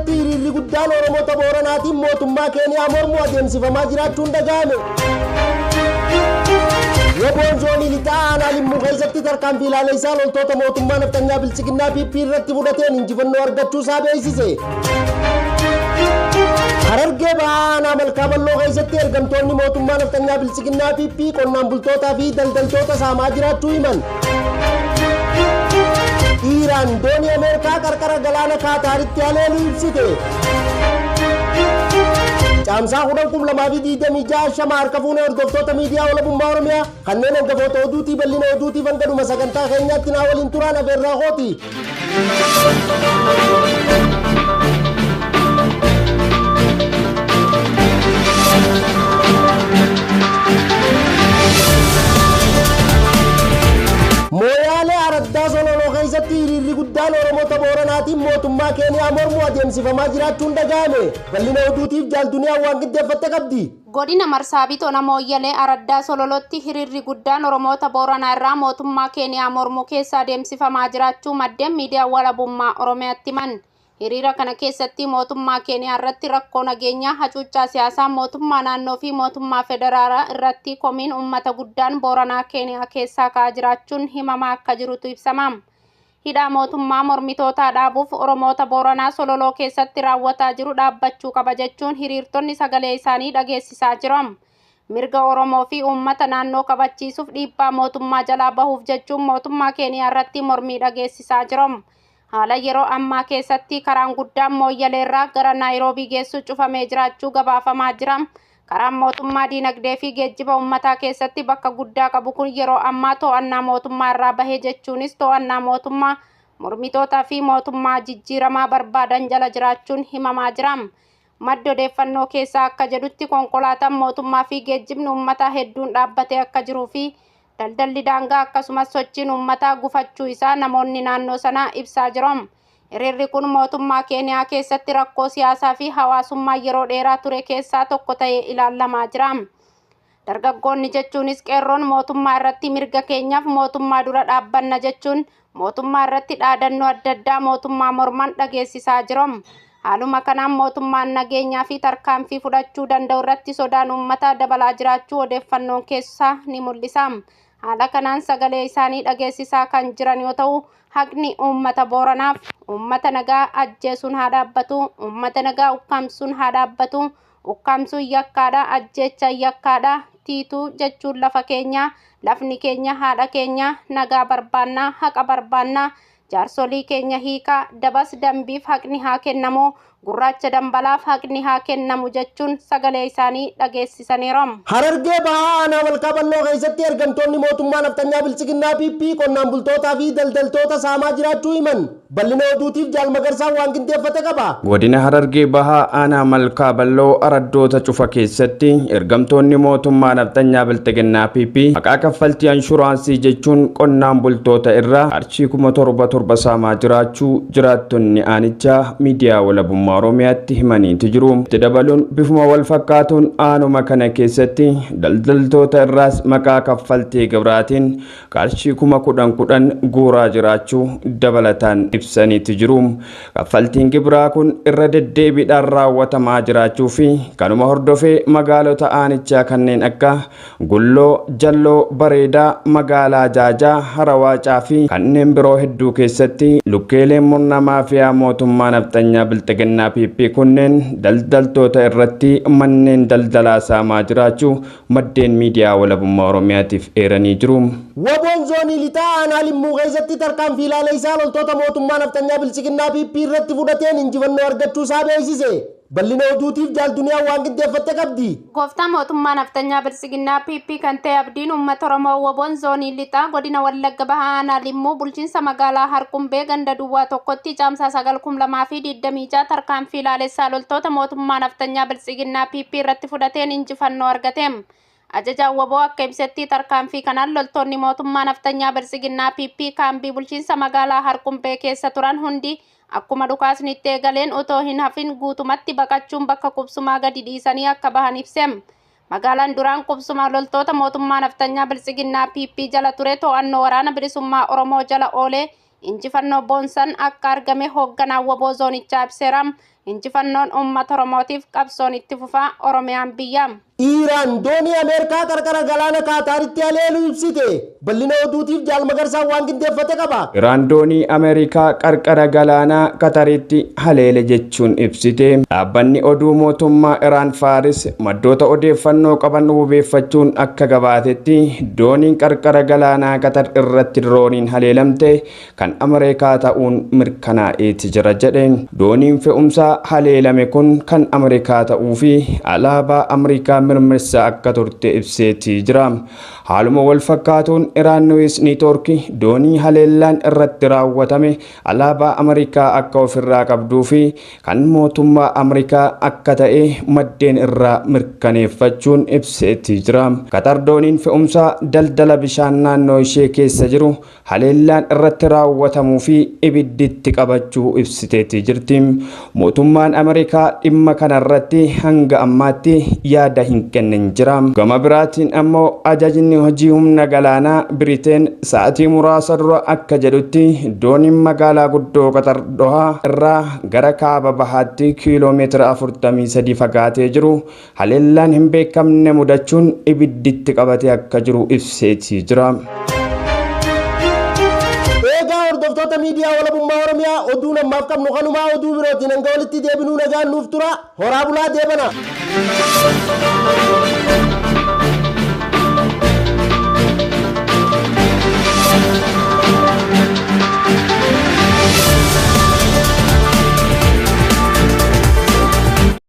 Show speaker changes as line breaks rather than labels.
keessatti hiriirri guddaan Oromoota Booranaatiin mootummaa Keeniyaa mormuu adeemsifamaa jiraachuun dhaga'ame. Woboon zoonii lixaa aanaa Limmuu keessatti tarkaanfii ilaalessaa loltoota mootummaa nafxanyaa Biltsiginnaa PP irratti fudhateen injifannoo argachuu isaa beeksise. Harargee bahaa aanaa Malkaa Bal'oo keessatti ergamtoonni mootummaa nafxanyaa Biltsiginnaa PP qonnaan bultootaa fi daldaltoota saamaa jiraachuu himan. Iiraan doonii Ameerikaa qarqara galaana Kaataaritti haleeluu ibsite. Caamsaa 10,2026 shama harka fuune hordoftoota miidiyaa walabummaa Oromiyaa kanneen hangafoota oduutii bal'ina oduutiif hanga dhuma sagantaa keenyaatti naa waliin turaan afeerraa kooti. Mooyaalee Araddaa Sololoo keessatti hiriirri guddaan Oromoota Booranaatiin mootummaa Keeniyaa mormuu adeemsifamaa jiraachuun dhaga'ame. Bal'ina oduutiif Jaal Duniyaan waan qindeeffatte qabdi.
Godina Marsaabit Ona Mooyyalee Araddaa Sololootti hiriirri guddaan Oromoota Booranaa irraa mootummaa Keeniyaa mormuu keessa adeemsifamaa jiraachuu maddeen miidiyaa walabummaa Oromiyaatti himan. Hiriira kana keessatti mootummaa Keeniyaa irratti rakkoo nageenyaa, hacuuccaa siyaasaa mootummaa naannoo fi mootummaa federaalaa irratti komiin uummata guddaan Booranaa Keeniyaa keessaa ka'aa jiraachuun himamaa akka jirutu ibsama. Hidhaa mootummaa mormitootaa dhaabuuf Oromoota Booranaa Sololoo keessatti raawwataa jiru dhaabbachuu qaba jechuun hiriirtonni sagalee isaanii dhageessisaa jiru. Mirga Oromoo fi uummata naannoo kabachiisuuf dhiibbaa mootummaa jalaa bahuuf jechuun mootummaa Keeniyaa irratti mormii dhageessisaa jiru. Haala yeroo ammaa keessatti karaan guddaan Mooyyaleerraa gara Naayiroobii geessu cufamee jiraachuu gabaafamaa jira. Karaan mootummaa diinagdee fi geejjiba uummataa keessatti bakka guddaa qabu kun yeroo ammaa to'annaa mootummaa irraa bahe jechuunis to'annaa mootummaa mormitootaa fi mootummaa jijjiiramaa barbaadan jala jiraachuun himamaa jira. Maddi odeeffannoo keessaa akka jedhutti konkolaataan mootummaa fi geejjibni uummataa hedduun dhaabbatee akka jiruu fi daldalli daangaa akkasumas sochiin uummataa gufachuu isaa namoonni naannoo sanaa ibsaa jiru. Hiriirri kun mootummaa Keeniyaa keessatti rakkoo siyaasaa fi hawaasummaa yeroo dheeraa ture keessaa tokko ta'ee ilaalamaa jira. Dargaggoonni jechuunis qeerroon mootummaa irratti mirga keenyaaf mootummaa dura dhaabbanna jechuun mootummaa irratti dhaadannoo adda addaa mootummaa morman dhageessisaa jiru. Haaluma kanaan mootummaan nageenyaa fi tarkaanfii fudhachuu danda'u irratti sodaan uummataa dabalaa jiraachuu odeeffannoon keessaa ni mul'isa. Haala kanaan sagalee isaanii dhageessisaa kan jiran yoo ta'u, haqni uummata Booranaaf uummata nagaa ajjeesuun haa dhaabbatu, uummata nagaa ukkaamsuun haa dhaabbatu, ukkaamsuun yakkaadha, ajjeechaan yakkaadha, tiituu jechuun lafa keenya, lafni keenya haadha keenya, nagaa barbaannaa, haqa barbaannaa, jaarsolii keenya hiikaa, dabas dambiif haqni haa kennamu, gurraacha dambalaaf haqni haa kennamu jechuun sagalee isaanii dhageessisaniiru.
Harargee bahaa aanaa Malkaa Bal'oo keessatti ergamtoonni mootummaa nafxanyaa Biltsiginnaa PP qonnaan bultootaa fi daldaltoota saamaa jiraachuu himan. Bal'ina oduutiif Jaal Magarsaan waan qindeeffate qaba.
Godina Harargee Bahaa aanaa Malkaa Bal'oo araddoota cufa keessatti ergamtoonni mootummaa nafxanyaa Bilxiginnaa PP maqaa kaffaltii anshuraansii jechuun qonnaan bultoota irraa qarshii 7,700 saamaa jiraachuu jiraattonni aanichaa miidiyaa walabummaa Oromiyaatti himaniitu jiru. Itti dabaluun bifuma wal fakkaatuun aanuma kana keessatti daldaltoota irraas maqaa kaffaltii gibiraatiin qarshii 10,000 guuraa jiraachuu dabalataan ibsaniitu jiru. Kaffaltiin gibiraa kun irra deddeebiidhaan raawwatamaa jiraachuu fi kanuma hordofee magaalota aanichaa kanneen akka Gulloo, Jalloo, Bareedaa, Magaalaa Jaajaa, Harawaacaa fi kanneen biroo hedduu keessatti lukkeeleen murna maafiyaa mootummaa nafxanyaa Bilxiginnaa PP kunneen daldaltoota irratti manneen daldalaa saamaa jiraachuu maddeen miidiyaa walabummaa Oromiyaatiif eeranii jiru.
Woboon zoonii lixaa aanaa Limmuu keessatti tarkaanfii ilaaleessaa loltoota mootummaa nafxanyaa Bilxiginnaa PP irratti fudhateen injifannoo argachuu isaa beeksise. Bal'ina oduutiif Jaal Duniyaan waan qindeeffatte qabdi.
Gooftaa mootummaa nafxanyaa Bilxiginnaa PP kan ta'e abdiin uummata Oromoo Woboon zoonii lixaa godina Wallagga Bahaa aanaa Limmuu bulchiinsa magaalaa Harqumbee ganda duwwaa tokkotti caamsaa 9,2026 tarkaanfii ilaalessaa loltoota mootummaa nafxanyaa Bilxiginnaa PP irratti fudhateen injifannoo argate. Ajajaan Woboo akka ibsetti tarkaanfii kanaan loltoonni mootummaa nafxanyaa Bilxiginnaa PP kaambii bulchiinsa magaalaa Harqumbee keessa turan hundi akkuma dhukaasni itti eegaleen otoo hin hafin guutumatti baqachuun bakka qubsumaa gadi dhiisanii akka bahan ibse. Magaalaan duraan qubsuma loltoota mootummaa nafxanyaa Bilxiginnaa PP jala ture to'annoo waraana bilisummaa Oromoo jala oolee injifannoo boonsan akka argame hoogganaan Woboo zoonichaa ibseera. Injifannoon uummata Oromootiif qabsoon itti fufaa Oromiyaan biyya.
Iiraan doonii Ameerikaa qarqara galaana Kaataaritti haleeluu ibsite. Bal'ina oduutiif Jaal Magarsaan waan qindeeffate qaba.
Iraan doonii Ameerikaa qarqara galaanaa Qataritti haleele jechuun ibsite. Dhaabbanni oduu mootummaa Iraan Faaris maddoota odeeffannoo qaban wabeeffachuun akka gabaatetti dooniin qarqara galaanaa Qatar irratti dirooniin haleelamte kan Ameerikaa ta'uun mirkanaa'eeti jira jedhe. Dooniin fe'umsaa haleelame kun kan Ameerikaa ta'uu fi alaabaa Ameerikaa mirmirsaa akka turte ibseetii jira. Haaluma wal fakkaatuun Iraan Niwus Niitoorki doonii haleellaan irratti raawwatame alaabaa Ameerikaa akka ofirraa qabduu fi kan mootummaa Ameerikaa akka ta'e maddeen irraa mirkaneeffachuun ibseetii jira. Qatar dooniin fe'umsaa daldala bishaan naannoo ishee keessa jiru haleellaan irratti raawwatamuu fi ibidditti qabachuu ibsiteetii jirti. Mootummaan Ameerikaa dhimma kanarratti hanga ammaatti yaada hin kennin jira. Gama biraatiin ammoo ajajni hojii humna galaanaa Biriteen sa'atii muraasa dura akka jedhutti dooniin magaalaa guddoo Qatar Dohaa irraa gara kaaba bahaatti kiiloomeetira 43 fagaatee jiru haleellaan hin beekamne mudachuun ibidditti qabatee akka jiru ibseetii jira.
Eegaa hordoftoota miidiyaa walabummaa Oromiyaa oduun ammaaf qabnu kanumaa oduu birootiin hanga walitti deebinuu nagaan nuuf tura. Horaa bulaa deebana.